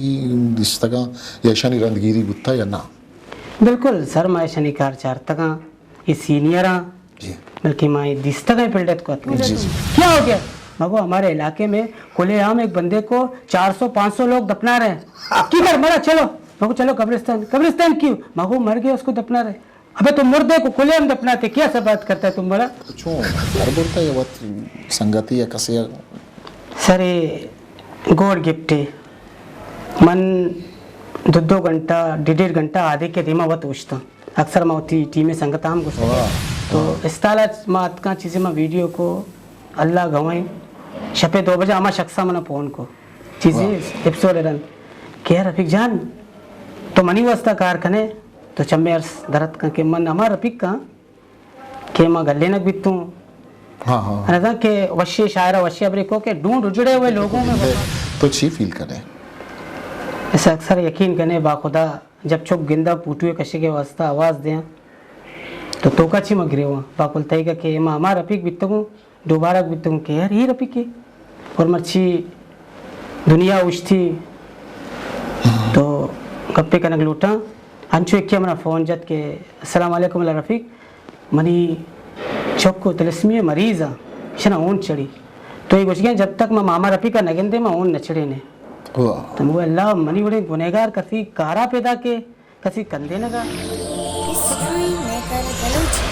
دیستگاں یا ایشانی رندگیری بوتا یا نہ؟ بالکل سر، ما ایشانی کار چارتگاں، اے سینئر آں، جی۔ بلکہ ما اے دیستگاں، فیلڈ ات کو اتکگاں۔ جی، جی۔ کیا ہو گیا؟ مگو ہمارے علاقے میں کھلے عام ایک بندے کو چار سو پانچ سو لوگ دفنا رہے ہیں۔ کدھر مرا؟ چلو۔ مگو چلو قبرستان۔ قبرستان کیوں؟ مگو مر گیا، اس کو دفنا رہے۔ ابے تو مردے کو کھلے عام دفناتے، کیا سا بات کرتا ہے تم بڑا؟ چون گھر برتا یا وت سنگتی یا کسے؟ سر، اے گوڈ گپٹے۔ من دو دو گھنٹہ، ڈیڑھ ڈیڑھ گھنٹہ آدھے کے دیما وت اوشتاں۔ اکثر ما وتی ٹیم سنگت ہم گوشت۔ واہ۔ تو استالا ما اتکاں چیزے ما ویڈیو کو، اللہ گواہیں، شپے دو بجہ ہما شخصا منا فون کو۔ چیزے واہ۔ ایپیسوڈ رند کہ یار رفیق جان، تو منی واسطہ کار کنے؟ تو چمے ارس درت کن کہ من ہما رفیق کن کہ ما گلینگ بیتوں۔ ہاں، ہاں۔ نزان کہ وشی شاعر وشی ابرے کو کہ ڈھونڈ اجڑے ہوئے لوگوں میں وفا۔ تو چی فیل کنے؟ ایسا اکثر یقین کنے با خدا جب چک گندا پوٹوے کشے کے واسطہ آواز دیاں تو توکا چی ما گریواں۔ باکل تئیگا کہ ما ہما رفیق بیتگوں، دوبارہ بیتگوں کہ یار اے رفیقے۔ اور مرچی دنیا اوشتی تو گپے کنگ لوٹاں۔ انچو یکے منا فون جت کہ السلام علیکم اللہ رفیق، منی چک و تلسمی مریض آ، شنا اون چڑی۔ تو اے گوشگیں جب تک ما ماما رفیقا نگندے ما اون نچڑینے۔ واہ۔ تو مگو اللہ منی وڑیں گنہگار کسی کارا پیدا کے کسی کندینگا۔ History maker Balochi.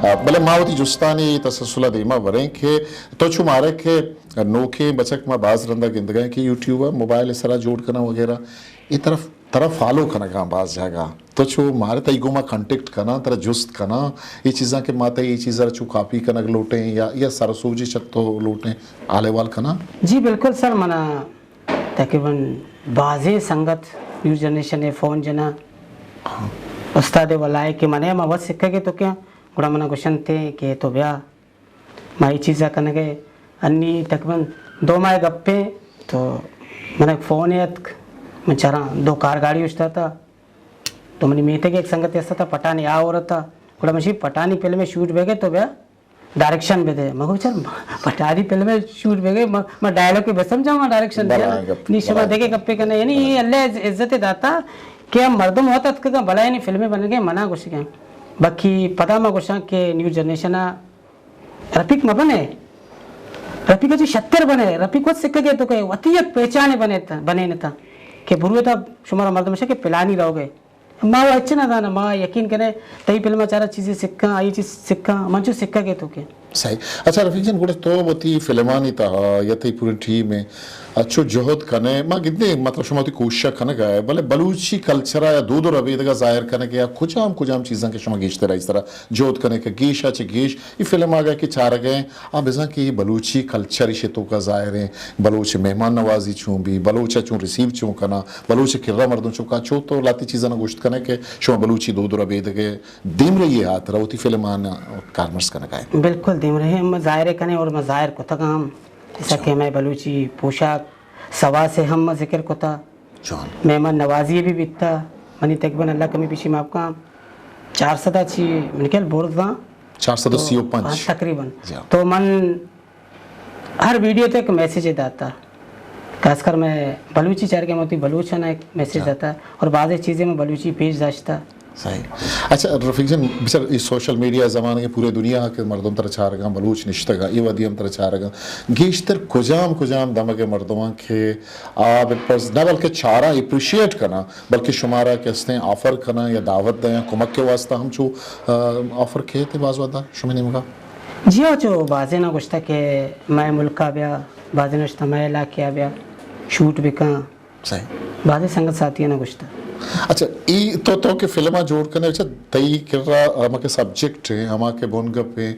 آ، بلے ما وتی جستانی تسلسل ء دیما بریں کہ تو چو مارے کہ نوکیں بچک ما باز رندا گندگا کہ یوٹیوب ء موبائل ء سرا جوڑ کناں وغیرہ، اے طرف ترا فالو کنگا باز جاگا۔ تو چو مارے تئی گوما کانٹیکٹ کناں، ترا جست کناں، اے چیزاں کہ ما تئی اے چیزا چو کاپی کنگ لوٹیں یا، یا سر سوجی چتو لوٹیں، حال احوال کناں؟ جی بالکل سر، منا تقریباً بازیں سنگت نیو جنریشن ء فون جناں، استاد ء ولائے کہ من ء ما وت سکگ ء تو کیا، گڑا من ء گوشنت کہ تو بیا، ما اے چیز ء کنگ ء۔ انی تقریباً دو ماہ ء گپیں تو من ء فون ء اتک، من چاراں دو کار گاڑی اوشتاتا، تو منی میتگ ء یک سنگتے است ات، پٹانی آ ہور ات، گڑا من شی پٹانی فلم ء شوٹ بیگ ء تو بیا۔ ڈائریکشن بدے۔ من گو چل پٹاری فلم شوٹ بگے، ما، ما ڈائلاگ بسم جا ما ڈائریکشن دیا۔ بلائیں گپ، نی شما بلائیں دگہ گپ۔ گپے کنے، یعنی یہ اللہ عز-، عزت داتا کہ ہم مردم ہوتا اتکگا بلائیں فلم بنگے منا گوشگے۔ باقی پدا ما گوشاں کہ نیو جنریشن رفیق مبنے، رفیق چی شتر بنے، رفیق وت سکگے تو کہ وتی یک پہچانے بنے تا، بنے نتا کہ بروتا شمارا مردم شے کہ پلانی رہوگے۔ ما و ہچ نہ زاناں، ما یقین کنے تئی فلم ء چارا چیزے سکاں، آئی چیز سکاں، من چو سکگ ء تو کہ۔ صحیح۔ اچھا رفیق جان، گڑا تو وتی فلمانی تہا یا تئی پوری ٹیم ء اچو جہد کنے، ما گندے مطلب شما وتی کوشش کنگ ء، بلے بلوچی کلچر ء یا دود و ربیدگ ء ظاہر کنگ ء یا کجام کجام چیزاں کہ شما گیشتر ء اس طرح جہد کنے کہ گیش ء چہ گیش اے فلم آگا کہ چارگ ء آ بزاں کہ اے بلوچی کلچر ایشی توکا ظاہر ایں، بلوچ مہمان نوازی چون بی، بلوچ ء چون ریسیو چون کناں، بلوچ ء کرا مردم چون کاں، چو تو لہتے چیزاں گوشت کنے کہ شما بلوچی دود و ربیدگ ء دیمرئی ء ہاترا وتی فلمان کارمرز کنگا ئے۔ بالکل دیمرئی ہم ظاہر کنے اور ما ظاہر کتگ ہم، جیسا اچھا۔ کہ مئے بلوچی پوشاک سواس ء ہم ما ذکر کتا۔ جان۔ مہمان نوازی بھی بیتا، منی تقریباً اللہ کمی پیشی معاف کاں، چار سد ء چی من کل برزاں۔ چار سد و سی و پنچ۔ تو، ہاں، تقریباً۔ جی ہاں۔ تو من ہر ویڈیو تے ایک میسج داتا، خاص کر میں بلوچی چار کے موتی بلوچ ہے نا ایک میسج جی ہاں۔ داتا اور بعض چیزیں میں بلوچی پیش داشتا۔ صحیح۔ اچھا رفیق جان، بچار اے سوشل میڈیا زمانگ ء پورے دنیا کہ مردم ترا چارگاں، بلوچ نشتگاں، اے وھدی ہم ترا چارگاں۔ گیشتر کجام کجام دمگ ء مردماں کہ آ بہ پرز نہ بلکہ چاراں، اپریشیٹ کناں، بلکہ شمارا کہ استیں آفر کناں یا دعوت دیاں، کمک کے واسطہ ہم چو، آ، آفر کیت باز وھدا شمے نیمگا؟ جی ہو، چو بازیں نہ گوشتا کہ مئے ملکا بیا، بازیں نہ گوشتا مئے علاقے بیا، شوٹ بکاں۔ صحیح۔ بازیں سنگت ساتھی نہ گوشتا۔ اچھا، ای تو، تو کہ فلم جوڑ کنے، اچھا، تئی کرا ہما کہ سبجیکٹ ہیں، ہما کہ بن گپ ہیں،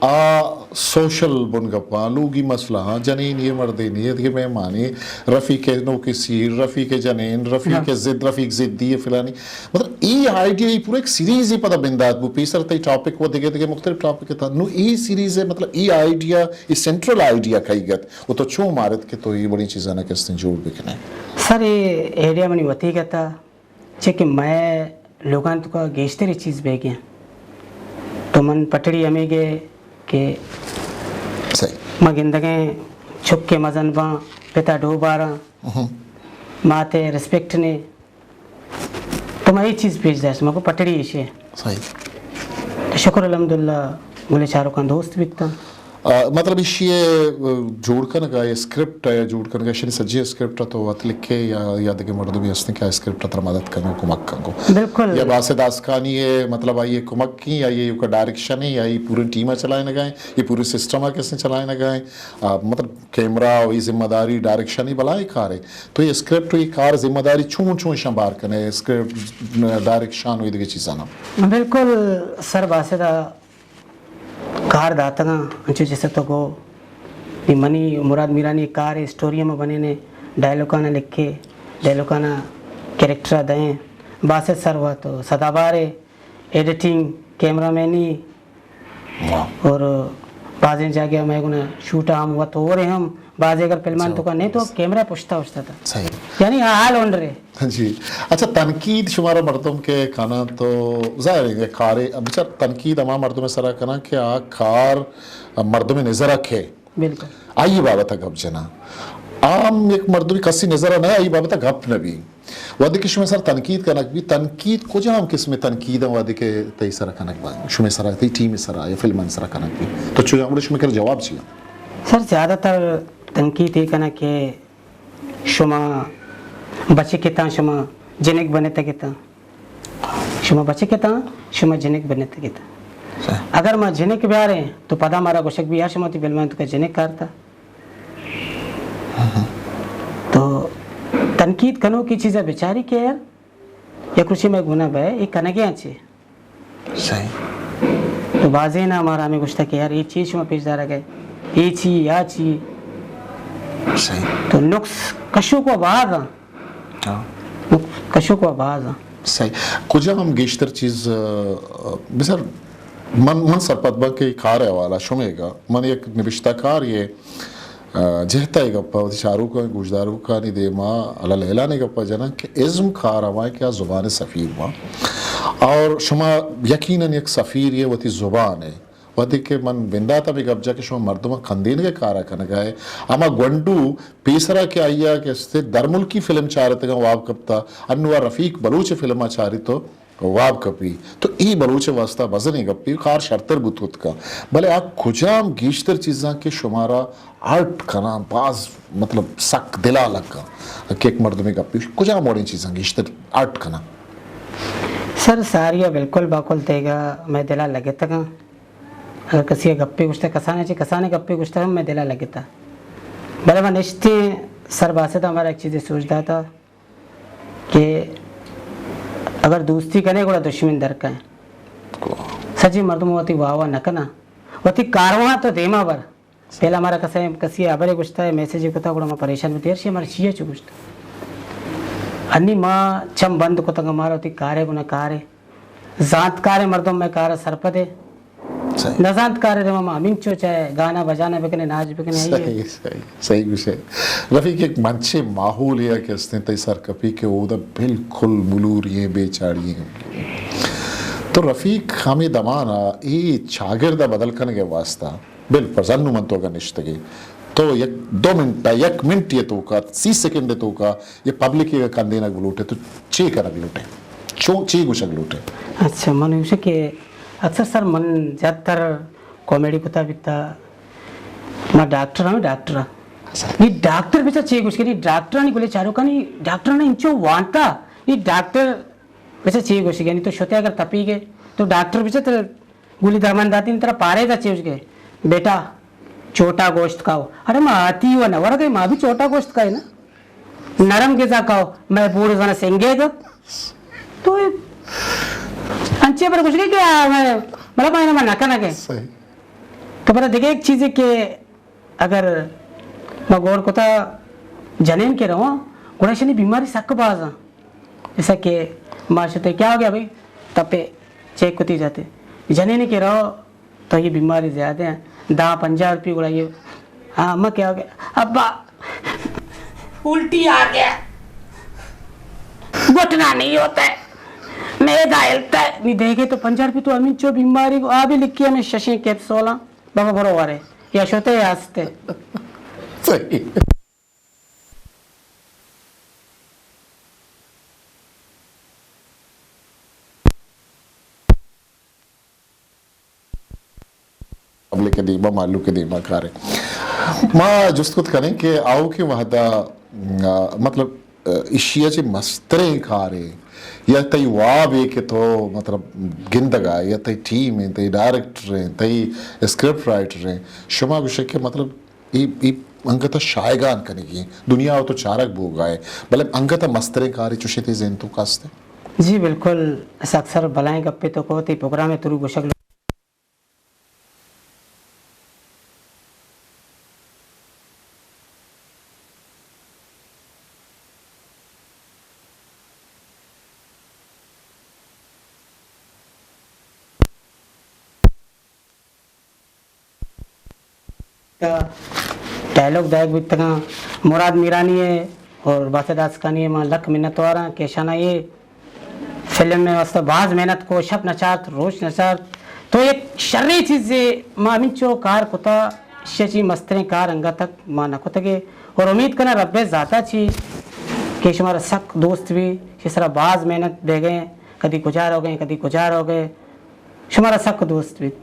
آ سوشل بن گپاں، لوگی مسئلہ ہاں، جنین یہ مردین یہ، دیگہ مہمانی، رفیق نوکی سیر، رفیق جنین، رفیق ہاں۔ ضد، رفیق ضدی فلانی۔ مطلب، ای آئیڈیا، ای پورا ایک سیریز ہی پتہ بندات بو، پیسر تئی ٹاپک و دیگہ دیگہ مختلف ٹاپک تھا۔ نو ای سیریز ہے، مطلب، ای آئیڈیا، ای سینٹرل آئیڈیا کئی گت؟ و تو چون مارت کہ تو اے وڑیں چیزاں کہ استیں جوڑ بکنے؟ سر، اے آئیڈیا منی وتی گتا، چہ کہ مئے لوگان توکا گیشتر اے چیز بیگیں۔ تو من پٹڑی ہمے گے کہ صحیح۔ ما گندگیں چک کے مزن باں، پتا ڈو باراں۔ ہم۔ مات ءِ ریسپیکٹ نے، تو ما اے چیز پیش داشت، ما کو پٹڑی ایشے۔ صحیح۔ تو شکر الحمدللہ، گلے چاروکاں دوست بیتاں۔ آ، مطلب ایشی ءِ، آ، جوڑ کنگ ءَ، اسکرپٹ ءِ جوڑ کنگ ءَ، ایشانی سجیں اسکرپٹ ءَ تو وت لکھے یا، یا دگہ مردمے ہستیں کہ آ اسکرپٹ ءَ ترا مدد کنگ ءَ کمک کنگ ءَ؟ بالکل۔ یا باسط آسکانی ءِ، مطلب آئی ءِ کمک کی، یا یہ کا ڈائریکشن ہے، یا یہ پوری ٹیم ءَ چلائینگ ءَ ہے، یہ پوری سسٹم ءَ کسے چلائینگ ءَ ہے؟ آ، مطلب کیمرہ و یہ ذمہ داری ڈائریکشن ہی بلائیں کارے۔ تو یہ اسکرپٹ و یہ کار ذمہ داری چون چون شان بار کنے، اسکرپٹ، ڈائریکشن و یہ دگہ چیزاں نا؟ بالکل سر، باسط ءَ کار داتگاں، انچو جیسے تو گو، نی منی مراد میرانی کار ہے، اسٹوری ہم بنینے، ڈائلوگانا لکھے، ڈائلوگانا کریکٹر دیں، باسط سر ہوا تو سدا بار ہے، ایڈیٹنگ، کیمرہ مینی، واہ۔ اور بازیں جاگہ میں گنا شوٹ ہم ہوا تو اور ہم بازیں اگر فلمان تو کا نہیں تو کیمرہ پشتا اشتا تھا۔ صحیح۔ یعنی آل اونڈر ہے۔ جی۔ اچھا، تنقید شمارا مردم کے کنا تو ظاہر ہے کہ کارے، بچار تنقید ہما مردم سرا کنا کہ آ کار مردم نظر رکھے۔ بالکل۔ آئی بابت گپ جنا۔ عام ایک مردم کسی نظر نہ آئی بابت گپ نہ بھی۔ وہدے کہ شما سر تنقید کنگ بھی، تنقید کجام قسم تنقید ہیں وہدے کہ تئی سر کنگ با، شما سر، تئی ٹیم سر یا فلم سر کنگ بھی؟ تو چو ہمڑے شما کر جواب چیا؟ سر زیادہ تر تنقید یہ کنا کہ شما بچکتاں، شما جنک بنتگتاں، شما بچکتاں، شما جنک بنتگتاں۔ صحیح۔ اگر ما جنک بیاریں تو پدا مارا گوشگ بھی یا شما تی فلمان تو کا جنک کارتا۔ تو تنقید کنوکی چیزا بچاری کہ یار یک روچے مئے گونہ بئے، اے کنگے آں چے؟ صحیح۔ تو بازینا مارا ہمیں گوشتا کہ یار اے چی شما پیش دارگ ئے، اے چی، یا چی؟ صحیح۔ تو نقص کشوک و باز آں۔ ہاں۔ نقص کشوک و باز آں۔ صحیح۔ کجا ہم گیشتر چیز، آ، بسر من، من سرپد باں کہ کار حوالہ شمیگا من یک نبشتہ کار یہ آ، جہت ء اے گپ ء وتی چاروکاں، گوشداروکانی دیما الل اعلان اے گپ ء جناں کہ ازم کار ہما کہ آ زبان ء سفیر باں۔ اور شما یقیناً یک سفیر یے وتی زبان ء۔ وھدے کہ من بندات ء بہ گپ جاں کہ شما مردماں کندینگ ء کار ء کنگ ء ئے، ہما گونڈو پیسرا کہ آئی ء کہ استے درملکی فلم چارتگاں واب کپتا، انو آ رفیق بلوچ ء فلم ء چاری تو واب کپی۔ تو اے بلوچ ء واسطہ مزنیں گپے، کار شرتر بوت کت کن۔ بلے آ کجام گیشتر چیزاں کہ شمارا ہرٹ کناں، باز مطلب سک دل ء لگاں کہ یک مردمے گپے، کجام وڑیں چیزاں گیشتر ہرٹ کناں؟ سر، ساری ء بالکل باکل تیگا مئے دل ء لگتگاں۔ اگر کسی ء گپے گوشتہ، کسانے چہ کسانے گپے گوشتہ ہم مئے دل ء لگتہ۔ بلے من نشتیں سر باسط ء مارا یک چیزے سوج داتہ۔ کہ اگر دوستی کنے گڑا دشمن در کن۔ سجیں مردم وتی واہ واہ نہ کناں، وتی کارواں تو دیما بر۔ پہلا مارا کسے، کسی ہبرے گوشتا ہے، میسجے کتا، گڑا ما پریشان بیتے، یار شی مارا چیا چو گوشت؟ انی ما چم بند کتگ، مارا وتی کارے گنا کارے۔ زانتکاریں مردم مئے کار ء سرپد ء۔ صحیح۔ نزانتکار ء دیما ما ہمینچو چاہے گانا بجانا بکنے، ناچ بکنے، آئی ء۔ صحیح، صحیح، صحیح گوشے۔ رفیق، یک منچے ماحولے ء کہ استیں تئی سر کپی کہ اودا بالکل ملوری ایں، بے چاڑی ایں۔ تو رفیق، ہمے دمان ء اے چاگرد ء بدل کنگ ء واسطہ بالفرض انو من تو اگاں نشتگے، تو یک دو منٹ ء، یک منٹ ء توکا، سی سیکنڈ ء توکا یہ پبلک ء کندینگ لوٹے، تو چے کنگ لوٹے؟ چو، چے گوشگ لوٹے؟ اچھا، من گوشاں کہ اکثر سر من زیادہ تر کامیڈی کتا بیتا، ما ڈاکٹر ہم ڈاکٹر ہم۔ اچھا۔ نی ڈاکٹر بچا چے گوش کنی، ڈاکٹرانی گلے چاروکانی ڈاکٹرانی انچو وانتا، نی ڈاکٹر بچا چے گوش کنی، تو شتے اگر تپی گئے تو ڈاکٹر بچا تر گولی درمان داتی، ترا پارے دا چے گوش گئے، بیٹا چھوٹا گوشت کھاؤ۔ ارے ما آتی و نہ ورگے، ما بھی چھوٹا گوشت کھائے نا۔ نرم غذا کھاؤ، میں بوڑ زنا سنگے گا۔ تو انچے پر کچھ کہ آ، میں، مطلب، میں نہ کنگے۔ صحیح۔ تو پر دیکھے ایک چیز ہے کہ اگر ما گور کتا جنین کے رواں، گڑا شنی بیماری سک باز ہیں۔ جیسا کہ ما شتے، کیا ہو گیا بھائی؟ تپے چیک کتی جاتے۔ جنین کے رو تو یہ بیماری زیادہ ہیں۔ دہ پنجاہ روپی گڑا یہ، ہاں، اماں کیا ہو گیا؟ ابا، الٹی آ گیا، گھٹنا نہیں ہوتا ہے، میدا ہلتا ہے۔ نہیں دیکھے تو پنجاہ روپی تو ہمیں چو بیماری کو آ بھی لکھی ہمیں ششیں کیپسولاں، بابا برو وارے، یا شوتے یا ہستے۔ صحیح۔ پبلک ءِ دیما، مہلوک ءِ دیما کارے۔ ما جست کت کنیں کہ آؤکیں وہدا، آ، مطلب، آ، ایشی ءَ چہ مستریں کارے یا تئی وابے کہ تو، مطلب، گندگا ئے، یا تئی ٹیم ایں، تئی ڈائریکٹر ایں، تئی اسکرپٹ رائٹر ایں، شما گوشے کہ، مطلب، اے، اے انگت ءَ شایگان کنگی ایں، دنیا ءَ تو چارگ بوگا ئے، بلے انگت ءَ مستریں کارے چوشے تئی ذہن توکا است ایں؟ جی بالکل، اس اکثر بلائیں گپے تو کت، اے پروگرام ءِ تھرو گوشگ ڈائیلاگ دائگ بیتگاں، مراد میرانی ءِ اور باسط آسکانی ءِ ما لکھ منتواراں کہ اشاناں اے فلم ءِ واستہ باز محنت کو، شپ نہ چارت، روچ نہ چارت۔ تو یک شریں چیزے ما ہمینچو کار کتا، اشی چی مستریں کار انگت تک ما نہ کتگے۔ اور امید کناں رب ءِ ذاتا چی کہ شمارا سک دوست بی، اشی سرا باز محنت بیگئے، کدی کجا روگئے، کدی کجا روگئے، شمارا سک دوست بیت۔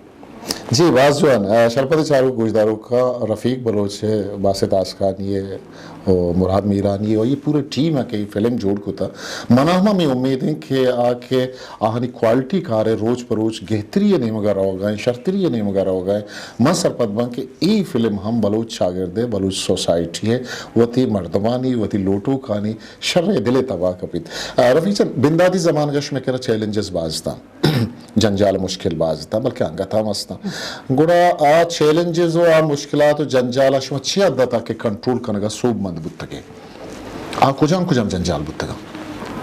جی، باز جوان۔ آ، شرپد چاروک گوشداروکاں، رفیق بلوچ ءِ، باسط آسکانی ءِ و مراد میرانی ءِ و اے پورے ٹیم ءَ کہ اے فلم جوڑ کتا، منا ہم ہمے امید ایں کہ آ کہ آہانی کوالٹی کار ءِ روچ پہ روچ گہتری ءِ نیمگا روگا ایں، شرتری ءِ نیمگا روگا ایں۔ من سرپد باں کہ اے فلم ہم بلوچ چاگرد ءِ، بلوچ سوسائٹی ءِ، وتی مردمانی، وتی لوٹوکانی شر ءِ دل ءِ تباہ کپیت۔ آ، رفیق جان، بنداتی زمانگا شمئے کرا چیلنجز باز اتاں۔ جنجال مشکل باز اتاں، بلکہ انگت ہم استاں۔ گڑا آ چیلنجز و آ مشکلات و جنجال ءَ شما چی حد ءَ تک کہ کنٹرول کنگ ءَ سوب مند بوتگ ئے؟ آ کجام کجام جنجال بوتگاں؟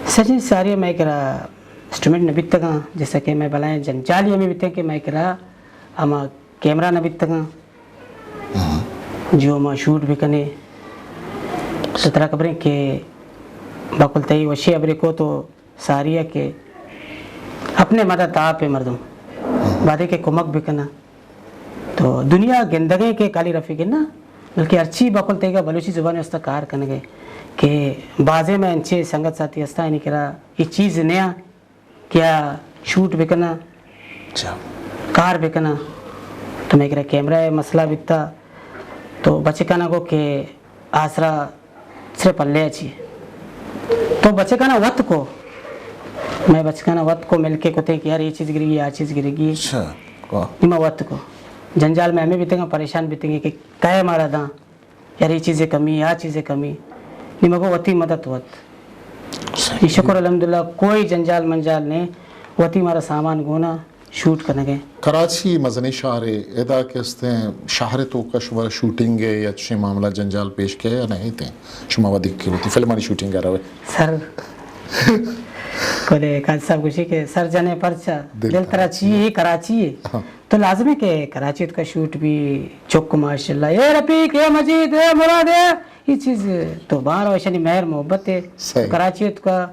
سر جی، ساری مئے کرا انسٹرومنٹ نہ بیتگاں، جیسا کہ مئے بلائیں جنجال ہمے بیتگ کہ مئے کرا ہما کیمرہ نہ بیتگاں، جو ما شوٹ بکنیں۔ تو ترا خبریں کہ بقول تئی وشی ابرے کو تو ساری ءَ کہ اپنے مدد آپ ءَ مردم، بادے کہ کمک بکناں۔ تو دنیا گندگیں کہ کالی رفیق نہ، بلکہ ہرچی بقول تئیگا بلوچی زبان ءِ واستہ کار کنگے کہ بازیں مئے انچیں سنگت ساتھی ہستاں، یعنی کرا اے چیز نیا کہ آ شوٹ بکناں، اچھا۔ کار بکناں۔ تو مئے کرا کیمرہ ءِ مسئلہ بیتا، تو بچکانا گو کہ آسرا سرے پلے ءَ چی۔ تو بچکانا وت کو۔ مئے بچکانا وت کو، مل کے کتیں کہ یار اے چیز گرگی، آ چیز گرگی۔ اچھا، واہ۔ نی ما وت کو۔ جنجال مئے ہمے بیتگاں، پریشان بیتگیں کہ کئے مارا داں۔ یار اے چیزے کمی، آ چیزے کمی۔ نی مگو وتی مدد وت۔ صحیح۔ نی شکر الحمدللہ کوئی جنجال منجال نے، وتی مارا سامان گونا۔ شوٹ کنگ ءَ۔ کراچی مزنیں شہرے، ادا کہ استیں شہر ءِ توکا شمارا شوٹنگ ءِ یا چشیں معاملہ جنجال پیش کئے یا نہ ایتیں؟ شما وھدے کہ وتی فلمانی شوٹنگ ءَ روئے؟ سر، کلے قاضی صاحب گوشی کہ سر جنے پرچا، دل دل ترا کراچی چی ہے، کراچی ہے۔ ہاں۔ تو لازم ہے کہ کراچی ءِ توکا شوٹ بی، چک ماشاءاللہ، اے رفیق، اے مجید، اے مراد، اے، اے چیز تو بار ایشانی مہر محبت ہے۔ صحیح۔ کراچی ءِ توکا،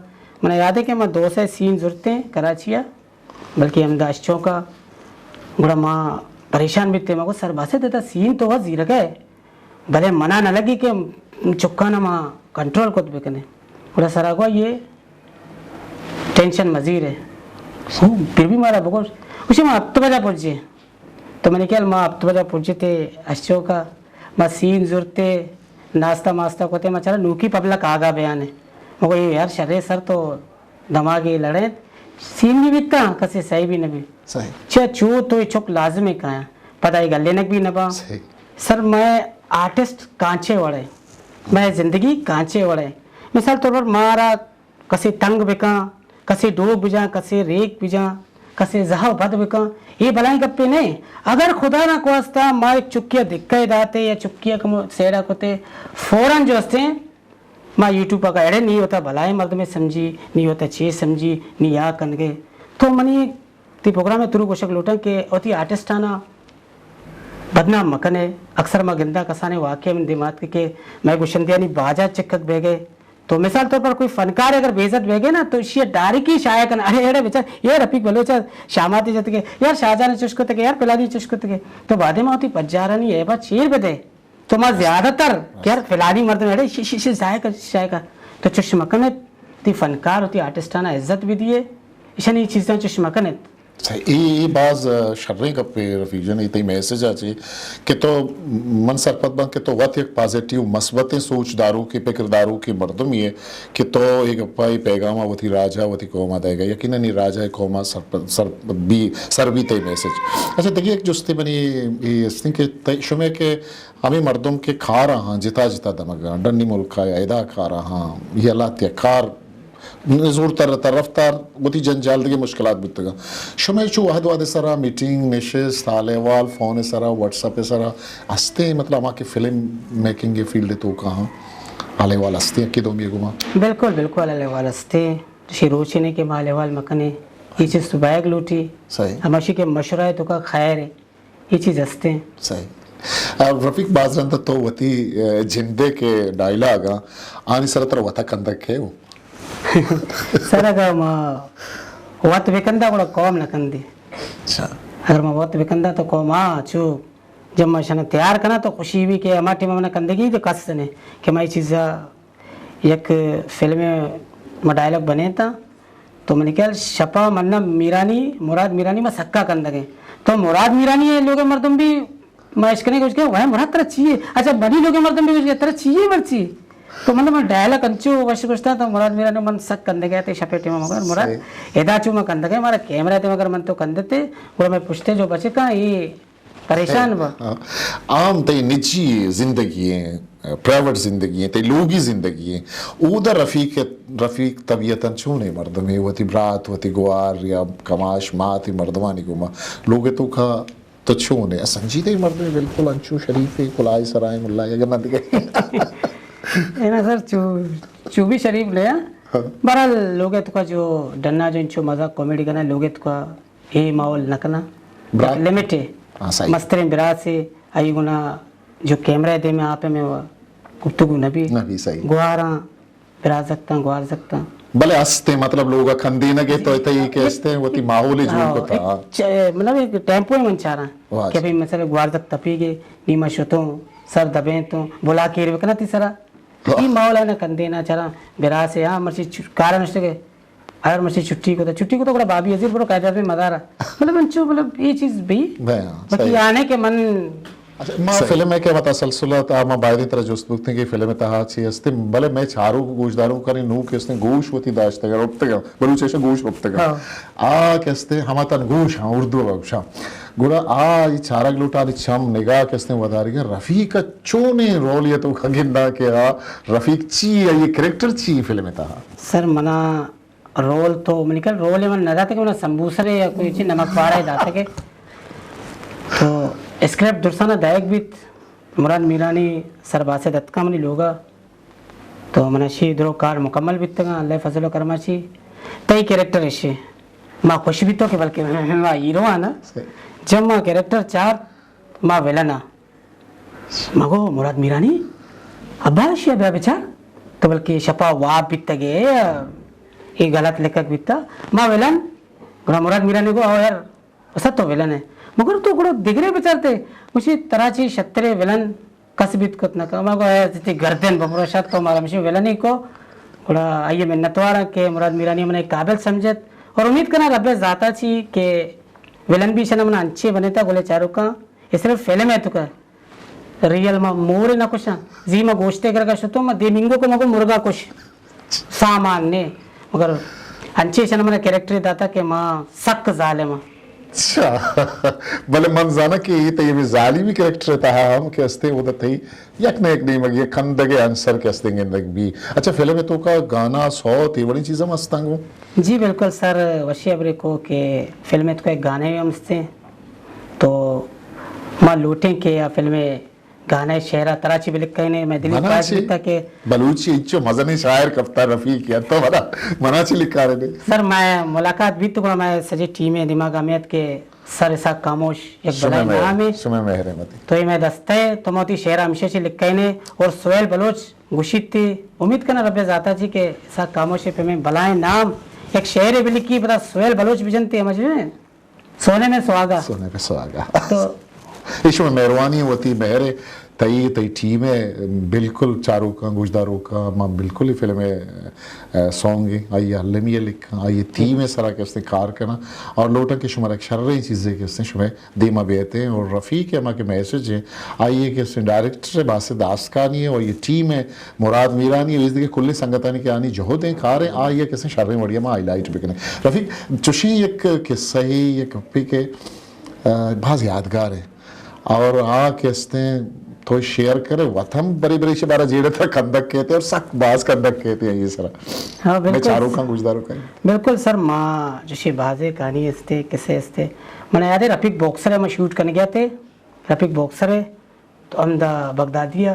منا یاد ہے کہ ما دو سے سین زرتے کراچی ءَ۔ بلکہ ہمدا اش چوکا گڑا ما پریشان بیتے، ما گو سر باسط ادا سین تو وت زیرگئے، بلے منا نہ لگی کہ چکانا ما کنٹرول کت بکنے۔ گڑا سرا گو یہ ٹینشن مزیر ہے۔ ہو، پھر بھی مارا بگوش، اسے ما ہفت بجا پہنچے۔ تو منی خیال ما ہفت بجا پہنچتے اش چوکا، ما سین زرتے، ناشتہ ماستہ کتے، ما چرا نوکی پبلک آگا بیانے۔ ما گو یہ یار شرے سر تو دماغی لڑیں، سین بھی بیتا، کسی صحیح بھی نہ بی۔ صحیح۔ چہ چو تو اے چک لازم ہے کایاں۔ پدا اے گلینک بھی نہ باں۔ صحیح۔ سر، مئے آرٹسٹ کانچے وڑے، مئے زندگی کانچے وڑے۔ مثال طور پر مارا کسی تنگ بکاں، کسی ڈوک بجاں، کسی ریک بجاں، کسی زہو بد بکاں، اے بلائیں گپے نہیں۔ اگر خدا نہ خواستہ ما ایک چکیا دکے داتے یا چکیا کمو سیڑا کتے، فوراً جو ہستیں ما یوٹیوب ءَ ایڑے نی وتا بلائیں مردمے سمجھی، نی وتا چے سمجھی، نی یا کنگے۔ تو منی تی پروگرام ءِ تھرو گوشگ لوٹاں کہ وتی آرٹسٹانا بدنام مکنے۔ اکثر ما گندا کسانے واقعہ من دیمات کہ، کہ مئے گوشندیانی باجا چکک بیگے۔ تو مثال طور پر کوئی فنکار اگر بے عزت بیگے نا، تو اشی ڈائریکٹ ہی شائع کن، ارے ایڑے بچار، یہ رفیق بلوچ شاماتی جت کے، یار شاہجان چش کت کے، یار پلانی چش کت کے۔ تو بعد ما وتی پجارانی ایبا چیر بدے۔ تو ما زیادہ تر کہ یار فلانی مردم اڑے شی، شی، شی ضائع کر، شائع کر۔ تو چش مکن ات، تی فنکار و تی آرٹسٹانا عزت بھی دیے، ایشانی چیزاں چش مکن ات۔ صحیح، اے، اے باز، آ، شریں گپے رفیق جان، اے تئی میسج ءَ چہ کہ تو، من سرپد باں کہ تو وت یک پازیٹیو، مثبتیں سوچ داروکے، پکر داروکے مردمے ئے کہ تو اے گپ ءَ، اے پیغام ءَ وتی راج ءَ، وتی قوم ءَ دئیگ ءَ ئے۔ یقیناً اے راج ءِ قوم ءَ سرپد، سر بی، سر بی تئی میسج۔ اچھا، دگہ یک جستے منی اے است کہ تئی، شمے کہ ہمے مردم کہ کار ءَ ہاں، جتا جتا دمگ ءَ، ڈنی ملک ءَ یا ادا کار ءَ ہاں، یا لہتے ءَ کار زورتر رفتار، وتی جنجال، دگہ مشکلات بوتگاں۔ شمئے چو وہد وہد سرا میٹنگ، نشست، حال احوال، فون سرا، واٹس اپ سرا ہستیں، مطلب ہما کہ فلم میکنگ فیلڈ توکا ہاں، حال احوال ہستیں یکے دومی گوما؟ بالکل، بالکل حال احوال ہستیں۔ شی روچے نے کہ ما حال احوال مکنیں۔ یہ چیز تو بایگ لوٹی۔ صحیح۔ ہماشی کہ مشورہ توکا خیر ہے۔ یہ چیز ہستیں۔ صحیح۔ آ، رفیق، باز رند تو وتی، آ، جندے کہ ڈائیلاگ آں، آنی سر ترا وتا کندگ کئے ہو؟ سر، اگاں ما وت بکنداں، گڑا قوم نہ کندی۔ اچھا۔ اگر ما وت بکنداں تو قوم، ہاں، چو جب ما شنا تیار کناں تو خوشی بھی کہ ہما ٹیم منا کندگی تو کس نے کہ ما یہ چیزا یک فلم ما ڈائیلاگ بنیتا تو منی خیال شپا منا میرانی، مراد میرانی ما سکا کندگیں۔ تو مراد میرانی ہے لوگ مردم بھی ما اشکنے کچھ کہ وہ مراد ترا چیے؟ اچھا، منی لوگ مردم بھی کچھ کہ ترا چیے مرچی؟ تو من، من ڈائیلاگ انچو وش گوشتا تو مراد میرا نے من سک کندگے تے شپے ٹیم مگر مراد صحیح۔ ادا چو من کندگے، مارا کیمرہ تے مگر من تو کندتے، گڑا میں پشتے جو بچکا یہ پریشان با۔ ہاں۔ عام تئی نجی زندگی ہیں، پرائیویٹ زندگی ہیں، تئی لوگی زندگی ہیں، اودا رفیق، رفیق طبیعتاً چون ہے مردم ہے، وتی برات، وتی گوار یا کماش مات مردمانی گوما لوگ توکا تو چون ئے؟ سنجیدہ مردمے، بالکل انچو شریفے، کلاہے سرا ایں، ملائے اگر نہ دگہ۔ اے نا سر، چو، چو بھی شریف نہ آں۔ ہاں۔ بہرحال لوگ توکا جو ڈنا جو انچو مزاق کامیڈی کنا، لوگ توکا اے ماحول نہ کنا۔ برات۔ لمٹ ہے۔ ہاں، صحیح۔ مستریں براسے، آئی گنا جو کیمرہ دے میں آپ میں گفتگو نہ بھی۔ نہ بھی، صحیح۔ گواراں برازکتاں، گوارزکتاں۔ بلے استیں، مطلب، لوگ ء کندینگ ء تو تئی کہ استیں وتی ماحول ء جوڑ ہاں، کتا۔ ایک چ-، مطلب، ایک ٹیمپو ء من چاراں واہ کہ جی۔ بھئی، مثلاً، گوارزک تپیگے، نی ما شتوں، سر دبینتوں، بلا کیر بکنا تی سرا۔ واہ۔ ای ماحول ء نہ کندینا چاراں، براسے، ہاں، مرچی چ-، کار نشتگے۔ اگر مرچی چھٹی کو تو، چھٹی کو تو گڑا بابی عزیز برو قائد اعظم مزارا۔ مطلب، انچو، مطلب، یہ چیز بھی۔ بھائی، ہاں، باقی صحیح۔ آنے کہ من اچھا، ما صحیح۔ فلم ء کہ ما تسلسل ء تہا ما بایدیں ترا جست بکتیں کہ فلم ء تہا چی ہستیں، بلے مئے چاروک گوشداروکانی نوں کہ ہستیں گوش وتی داشتگ ء رپتگ ء، بلوچ ء گوش رپتگ ء۔ ہاں۔ آ کہ ہستیں ہما تن گوش ہاں اردو ء گوشاں۔ گڑا آ ای چارگ لوٹانی چم نگاہ کہ ہستیں وداریگ ء رفیق ء چونیں رولے ء تو گنداں کہ آ رفیق چی ء، یہ کریکٹر چی فلم ء تہا؟ سر، منا رول تو منی کل رول من نہ داتا کہ منا سمبوسرے یا کوئی چیز نمک پارے داتا کہ تو اسکرپٹ درسانا دائیگ بیت۔ مراد میرانی سر باسے دتکا منی لوگا۔ تو منا شی درو کار مکمل بیتگا، اللہ فضل و کرما چی۔ تئی کریکٹر اشی۔ ما خوش بیتو کہ بلکہ ما ہیرو آنا۔ صحیح۔ جب ما کریکٹر چار، ما ولن آ۔ مگو مراد میرانی، ابا اشیا بیا بچار۔ تو بلکہ شپا واب بیتگے، اے غلط لکھک بیتا۔ ما ولن، گڑا مراد میرانی گو، او یار، اسا تو ولن ہے۔ مگر تو گڑا دگرے بچارتے، مشی ترا چی شترے ولن کس بیت کت نہ کا۔ ما گو، اے تئی گردن ببرو شت، تو مارا مشی ولنی کو۔ گڑا آئیے منتواراں کہ مراد میرانی منا قابل سمجھت۔ اور امید کنا رب ذاتا چی کہ ولن بھی شنا منا انچے بنیتا گلے چاروکاں۔ اے صرف فلم ء توکا، ریئل ما مور نہ کشاں۔ زی ما گوشتے گرگا شتو، ما دیم انگو کو مگو مرگا کش۔ سامان نے، مگر انچے شن منا کریکٹر داتا کہ ما سک ظالم ہاں۔ اچھا، بلے من زاناں کہ یہ تئی بھی ظالمی کریکٹر تہا ہم کہ استے، وہ تئی یک نہ یک نیمگی کندگے عنصر کہ استے گندگ بھی۔ اچھا، فلم توکا گانا، سوت، یہ وڑی چیز ہم استنگو؟ جی بالکل سر، وشی ابرے کو کہ فلم توکا ایک گانے بھی ہم استے۔ تو ما لوٹیں کہ آ فلم گانے شعرا ترا چی بلکھینے، میں دلی منا خواہش چی؟ بیتا کہ بلوچی انچو مزنیں شاعر کپتا رفیق یا تو منا، منا چی لکھارے نے؟ سر، میں ملاقات بیت گڑا میں سجے ٹیم دماغ امیت کہ سر اسحاق خاموش یک شمے بلائی مہر، نام ہے۔ شمے مہر ہے متی۔ تو یہ میں دستے تو موتی شعرا ہمیشہ چی لکھینے اور سہیل بلوچ گوشیت تی، امید کنا رب ذاتا چی کہ اسحاق خاموش پہ میں بلائیں نام یک شعر بلکی بتا سہیل بلوچ بجنتے ہمجھے۔ سونے میں سہاگا۔ سونے میں سہاگا۔ تو اے شمئے مہروانی، وتی مہر ءِ، تئی، تئی ٹیم ءِ، بالکل چاروکاں، گوشداروکاں، ما بالکل اے فلم ءِ، ءَ، سانگ ءَ، آئی ءِ المی ءَ لکھاں، آئی ءِ تھیم ءِ سرا کہ استیں کار کناں اور لوٹاں کہ شمارا یک شریں چیزے کہ استیں شمئے دیما بیتیں اور رفیق ءِ ہما کہ میسج ایں، آئی ءِ کہ استیں ڈائریکٹر ءِ باسط داستکانی ءَ اور آئی ءِ ٹیم ءِ مراد میرانی ءَ، ایز دگہ کلیں سنگتانی کہ آنی جہد ایں، کار ایں، آئی ءَ کہ استیں شریں وڑی ءَ ما ہائی لائٹ بکنیں۔ رفیق، چوشیں یک قصہ اے، یک گپے کہ، ءَ، باز یادگار ایں۔ اور آ کہ استیں تو شیئر کرے، وت ہم برے برے چہ بارا جیڑتا کندگ کیتے اور سک باز کندگ کیتے آئی ءِ سرا۔ ہاں، مئے بالکل۔ چاروکاں گوشداروکاں۔ بالکل سر، ما چوشیں بازیں کہانی استے، قصے استے۔ من یاد ایں رفیق باکسر ءَ ما شوٹ کنگے آتے، رفیق باکسر ءَ تو ہمدا بغدادی ءَ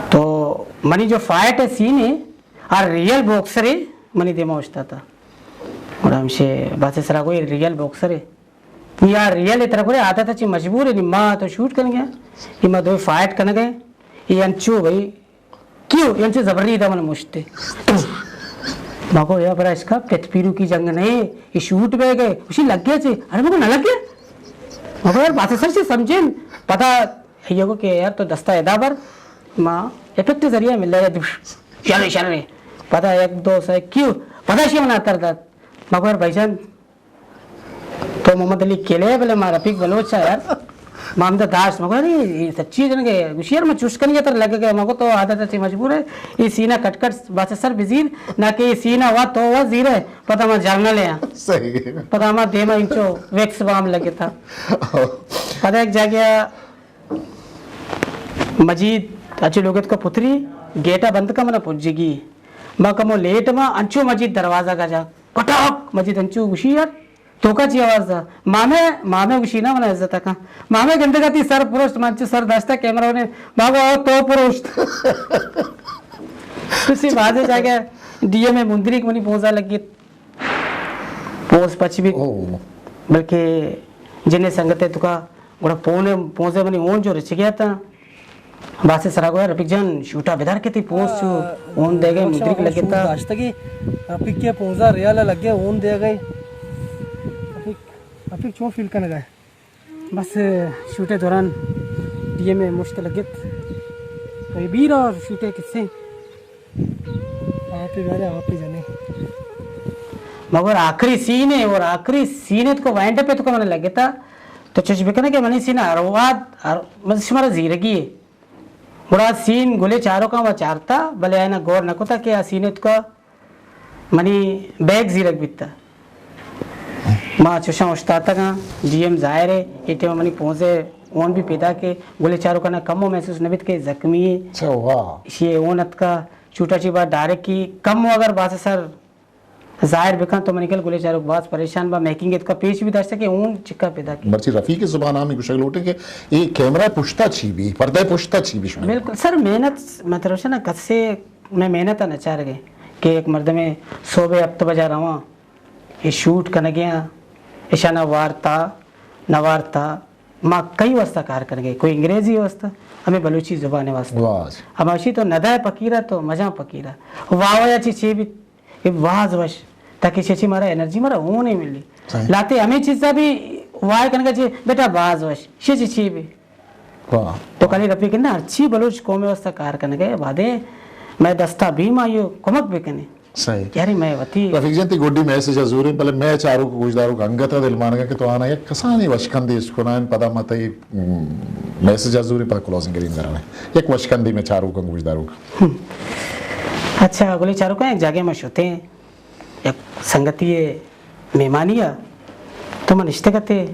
تو منی جو فائٹ ءِ سین ایں، آ ریئل باکسر ءَ منی دیما اوشتاتا۔ گڑا ہمشے باسط سرا گوئی ریئل باکسر ءَ۔ نی آ ریئل ءِ ترا گڑا عادت ءَ چہ مجبور ایں، نی ما تو شوٹ کنگے آں، نی ما دوئیں فائٹ کنگے آں۔ اے انچو بھئی، کیو؟ اے انچو زبری دا من مشتے۔ ما گو یا برا اشکا پت پیرو کی جنگ نہیں، اے شوٹ بہ گئے، اسی لگ گیا چے؟ ارے ما گو نہ لگ گیا۔ ما گو یار باسط سر چے سمجھیں، پتا اے گو کہ یار تو دستا ادا بر، ما افیکٹ ذریعہ مل رہے دوش۔ شر شر۔ پتا یک دو سے کیو؟ پتا شی منا تر دات۔ ما گو یار بھائی جان، تو محمد علی کلے بلے ما رفیق بلوچ ءَ یار۔ ما ہمدا داشت، ما گو، ارے، اے سچی جنگ ءَ۔ گوشی، یار، ما چوش کنگے تر لگ گئے۔ ما گو، تو عادت ءَ چہ مجبور ئے۔ اے سین ءَ کٹ کٹ، بس سر بزیر، نہ کہ اے سین ءَ وا تو وا زیرے۔ پدا ما جرنل ایں۔ صحیح۔ پدا ما دیما انچو ویکس بام لگتا۔ پدا یک جاگہ مجید اچ لوگ اتکا پتری، گیٹ ءَ بند کا، منا پجگی۔ ما کمو لیٹ ما، انچو مجید دروازہ کا جا۔ پٹاک! مجید انچو گوشی یار، توکا چی آواز دا؟ مامے، مامے گوشی نا، منا عزت کن۔ مامے گندگا تی سر پروشت، من چو سر داشتا کیمرہ نے، ما گو او تو پروشت۔ تسی بازے جاگہ ڈی ایم ءِ مندری کہ منی پونزا لگیت۔ پونز پچ بیت۔ او۔ بلکہ جنے سنگتے توکا گڑا پونے، پونزے منی اون جو رچ گیا تا۔ باسط سرا گویا، رفیق جان، شوٹا بدار کہ تی پونز چو اون دے گئے، آ، مدرک لگے تا۔ داشتگی، رفیق کے پونزا ریال لگے، اون دے گئے۔ رفیق، رفیق چون فیل کنگا ہے؟ بس، شوٹے دوران ڈی ایم ءِ مشت لگت۔ تو یہ بیر اور شوٹے کسے؟ آپ ہی بارے، آپ ہی جانے۔ مگر آخری سین ہے، اور آخری سین ہے تو وائنڈ اپ ہے تو من لگتا۔ تو چش بکنے کہ منی سین ہر واد، ہر، من شمارا زیرگی ہے۔ گڑا سین گلے چاروکاں و چارتا، بلے آیانا گور نہ کتا کہ آ سین اتکا منی بیگ زیرگ بیتا۔ ما چوشاں اوشتاتگاں، ڈی ایم ظاہر ہے، اے ٹائم منی پونزے اون بھی پیدا کہ گلے چاروکانا کمو محسوس نہ بیت کہ زخمی ہے۔ اچھا، واہ۔ اشی اون اتکا، چوٹا چی بار ڈائریکٹ کی کمو اگر باس سر ظاہر بکن تو منی گل گلے چاروک باز پریشان با، میکنگ اتکا پیش بھی داشتا کہ اون چکا پیدا کی۔ مرچی رفیق زبان ہمیں گوشگ لوٹے کہ اے کیمرہ پشتا چی بھی، پردہ پشتا چی بھی شما؟ بالکل سر، محنت مطلب شنا کسے میں محنت نہ چار گئے کہ ایک مردمے صبح ہفت بجا رواں، اے شوٹ کنگے آں، اشانا وارتا، نہ وارتا، ما کئی واسطہ کار کنگے، کوئی انگریزی واسطہ، ہمیں بلوچی زبان واسطہ۔ واہ۔ ہما اشی تو ندائے پکیرا تو مجاں پکیرا۔ واہ واہ یا چی چی بھی اے باز وش، تاکہ چی چی مارا انرجی مارا ہونے ملی۔ صحیح۔ لاتے ہمیں چیزا بھی وائے کنگا چی بیٹا باز وش، شی چی چی بھی۔ واہ۔ تو کلی رفیق نا ہرچی بلوچ قوم واسطہ کار کنگے، وعدے میں دستا بھی ما یو کمک بکنے۔ صحیح۔ یاری میں وتی۔ رفیق جان، تی گڈی میسج ءَ زوریں، بلے میں چاروک گوشداروک انگت ءَ دلمانگا کہ تو آنا یک کسانی وشکندی اسکنائیں، پدا ما تئی، م، میسج ءَ زوریں، پدا کلوزنگ گرین درائیں۔ یک وشکندی میں چاروک گوشداروک۔ ہم۔ اچھا، گلے چاروکاں یک جاگے ما شتیں، یک سنگتی مہمانی ءَ تو من نشتگ اتے،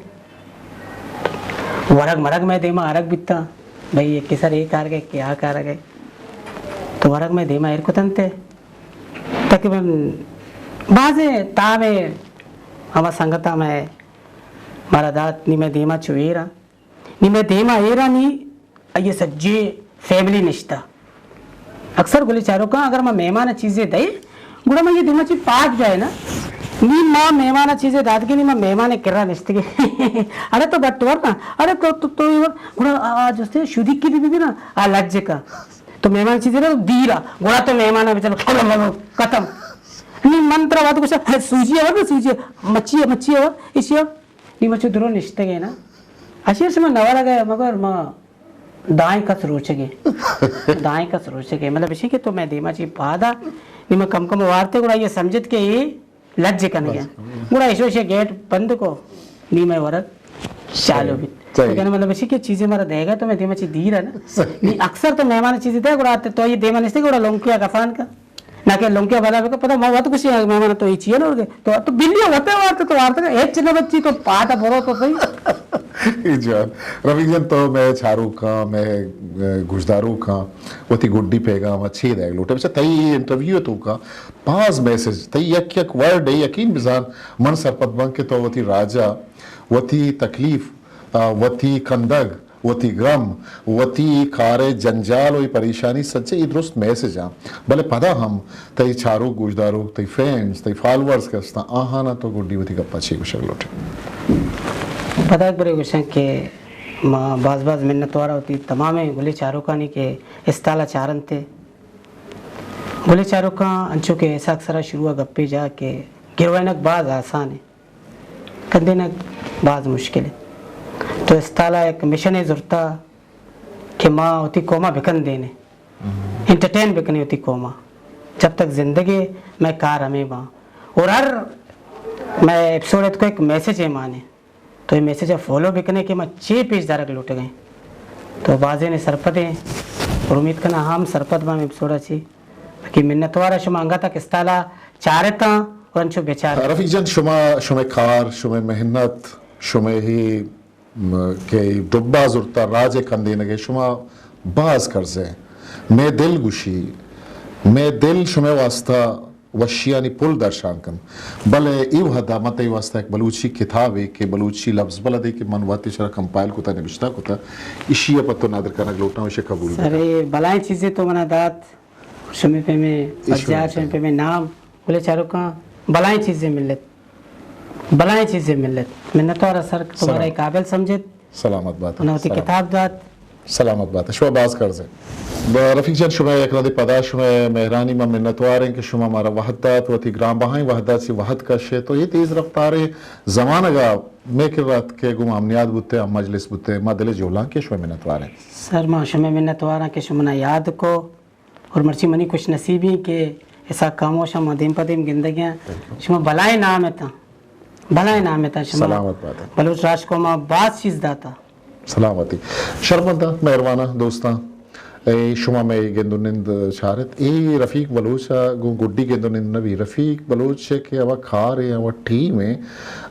ورگ مرگ مئے دیما آرگ بیتاں، بھئی یکے سر اے کار گئے کہ آ کار گئے، تو ورگ مئے دیما ایر کتنتے۔ تقریباً بازیں تامے ہما سنگتاں مئے مارا دات، نی مئے دیما چو ایراں، نی مئے دیما ایراں، نی آئی سجے فیملی نشتہ۔ اکثر گلے چاروکاں اگر ما مہمان چیزے دئے، گڑا ما یہ دیما چی پاک جائے نا۔ نی ما مہمان چیزے داتگے، نی ما مہمان کرا نشتگے۔ ارے تو بٹ ور نا، ارے تو، تو، تو یہ ور، گڑا آ، آ جستے شدی کی بھی بھی نا، آ لج کا۔ تو مہمان چیزے نا دیرا، گڑا تو مہمان بچار ختم۔ نی من ترا وات گوشا، سوجی ہے نا، سوجی ہے، مچھی ہے، مچھی ہے، اسی ہے۔ نی مچو درو نشتگے نا۔ اشیر شما نہ ورگ ءَ مگر ما دائیں کس روچگے۔ دائیں کس روچگے۔ مطلب اشی کہ تو مئے دیما چی پادا، نی ما کم کم وارتے گڑا یہ سمجھت کہ اے لج کنگے۔ گڑا ایشو ایشی گیٹ بند کو، نی مئے ورگ چالو بیت۔ صحیح۔ تو کہنے مطلب اشی کہ چیزیں مارا دے گا تو مئے دیما چی دیر ہے نا۔ صحیح۔ نی اکثر تو مہمان چیزیں دے گڑا تو یہ دیما نشتے گڑا لونکیا کسان کا۔ نہ کہ لونکیا بلا بکا، پدا ما وت گوشی مہمان تو یہ چیئے نہ ورگے۔ تو، تو بلی وت وارت تو وارت ہچ نہ بچی تو پاتا برو تو صحیح۔ اے جان، رفیق جان تو مئے چاروکاں، مئے، اے، گوشداروکاں وتی گڈی پیغام چے دئیگ لوٹے؟ بچا تئی انٹرویو توکا باز میسج، تئی یک یک ورڈ یقین بزان من سرپد باں کہ تو وتی راجا، وتی تکلیف، آ، وتی کندگ، وتی غم، وتی کار ءِ جنجال و اے پریشانی سجہ اے درست میسج آں۔ بلے پدا ہم تئی چاروک گوشداروک، تئی فینز، تئی فالوورز کہ استاں، آہاناں تو گڈی وتی گپاں چے گوشگ لوٹے؟ پدا یک برے گوشاں کہ ما باز باز منتوار وتی تمامیں گلیں چاروکانی کہ استالا چارنتے۔ گلیں چاروکاں انچو کہ اسحاق سرا شروع ءَ گپے جا کہ گروینگ باز آسان ہے۔ کندینگ باز مشکل ہے۔ تو استالا یک مشنے زرتا کہ ما وتی قوما بکندینے، انٹرٹین بکنے وتی قوما۔ جب تک زندگی مئے کار ہمیں باں۔ اور ہر مئے ایپیسوڈ ات کو ایک میسج ہے مانے۔ تو یہ میسج فالو بکنے کہ ما چے پیش دارگ لوٹگیں۔ تو بازیں سرپدیں اور امید کنا ہم سرپد باں ایپیسوڈ چی۔ کہ منتوار شما انگا تک استالا چارتاں اور انچو بچار۔ رفیق جان، شما، شمئے کار، شمئے محنت، شمئے ہی، م، کہ ڈبا زرتا راج ءِ کندینگ ءَ شما باز کرزے۔ مئے دل گوشی، مئے دل شمئے واسطہ وشیانی پل درشان کن۔ بلے اے وہدا من تئی واسطہ یک بلوچی کتابے کہ بلوچی لبز بلدے کہ من وت ایشرا کمپائل کتا، نبشتہ کتا، ایشی ءَ پہ تو ندر کنگ لوٹاں، ایشی قبول بکن۔ سر، اے بلائیں چیزے تو منا دات۔ شمے پیمیں ایشی بجار، شمے پیمیں نام، گلیں چاروکاں بلائیں چیزے ملت، بلائیں چیزے ملت۔ منتوار سر، تمہارا قابل سمجھت۔ سلامت بات۔ انہاں وتی کتاب دات۔ سلامت بات۔ شما باز کرزے۔ ب-، رفیق جان، شما یک رندے پدا شما مہرانی ما منتوار ہیں کہ شما مارا وہد دات، وتی گران بہائیں وہدا چی وہد کشے تو یہ تیز رفتاریں زمانگا مئے کرا اتکے گوں ہم نیاد بوتے، ہم مجلس بوتے، ما دل جہلانکی شما منتوار ہیں۔ سر، ما شما منتوار ہیں کہ شما منا یاد کو۔ اور مرچی منی خوش نصیبی کہ اسحاق خاموش ہم دیم پہ دیم گندگیاں۔ شما بلائیں نام اتاں، بلائیں نام اتاں شما۔ سلامت بات۔ بلوچ راج قوما باز چیز داتا۔ سلامتی۔ شرمندہ، مہربانہ دوستاں، اے شما مئے گند و نند چارت۔ اے رفیق بلوچ ءَ گوں گڈی گند و نند نبی۔ رفیق بلوچ ءِ کہ ہوا کار ہے، ہوا ٹیم ہے،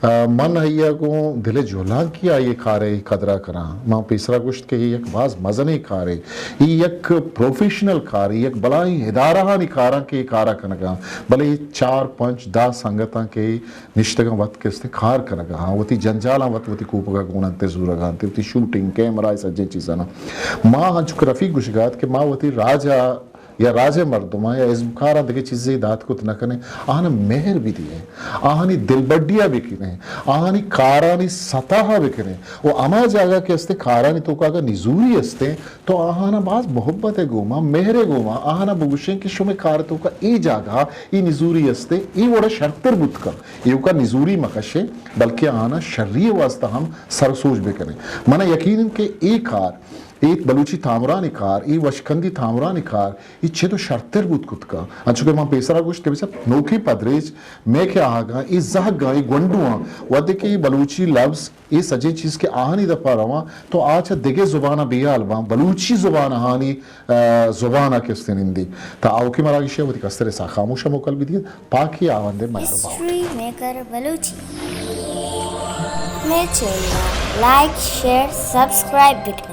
آ، من آئی ءَ گوں دل ءِ جہلانکی آئی ءِ کار ءِ قدر ءَ کناں۔ من پیسرا گوشت کہ اے یک باز مزنیں کارے، اے یک پروفیشنل کارے، یک بلاہیں ادارہانی کاراں کہ اے کار ءَ کنگاں، بلے اے چار، پنچ، دہ سنگتاں کہ نشتگاں وت کہ استیں کار کنگاں، وتی جنجالاں وت وتی کوپگا گون انت، زورگا انت، وتی شوٹنگ، کیمرہ، اے سجیں چیزاں۔ ما انچو کہ رفیق گوشگا ات کہ ما وتی راج ءَ یا راج ءِ مردماں یا ازمکاراں دگہ چیزے دات کت نہ کنیں، آہاں مہر بہ دئیں، آہانی دلبڈی ءَ بکنیں، آہانی کارانی سطح ءَ بکنیں و ہما جاگہ کہ استیں کارانی توکا اگاں نزوری استیں تو آہانا باز محبت ءِ گوما، مہر ءِ گوما آہانا بگوشیں کہ شمئے کار ءِ توکا اے جاگہ ءَ اے نزوری استیں، اے وڑا شرتر بوت کن، ایوکا نزوری مکشیں، بلکہ آہانا شری ءِ واسطہ ہم سر و سوج بکنیں۔ منا یقین انت کہ اے کار، اے بلوچی تامرانی کار، اے وشکندی تامرانی کار، اے چد و شرتر بوت کت کن۔ انچو کہ من پیسرا گوشت کہ بچار نوکیں پدریچ مئے کہ آہگاں، اے زہگاں، اے گونڈواں، وھدے کہ اے بلوچی لبز، اے سجیں چیز کہ آہانی دپا رواں، تو آ چہ دگہ زباناں بے ہیال باں، بلوچی زبان آہانی، آ، زبان ءَ کہ استیں نندی۔ تا آؤکیں مراگش ءَ وتی کستریں ساہ خاموش ءَ موکل بدیت۔ پاکی آوندے مہر باوٹ۔ History maker Balochi. مئے چینل ءَ لائک، شیئر، سبسکرائب بکن۔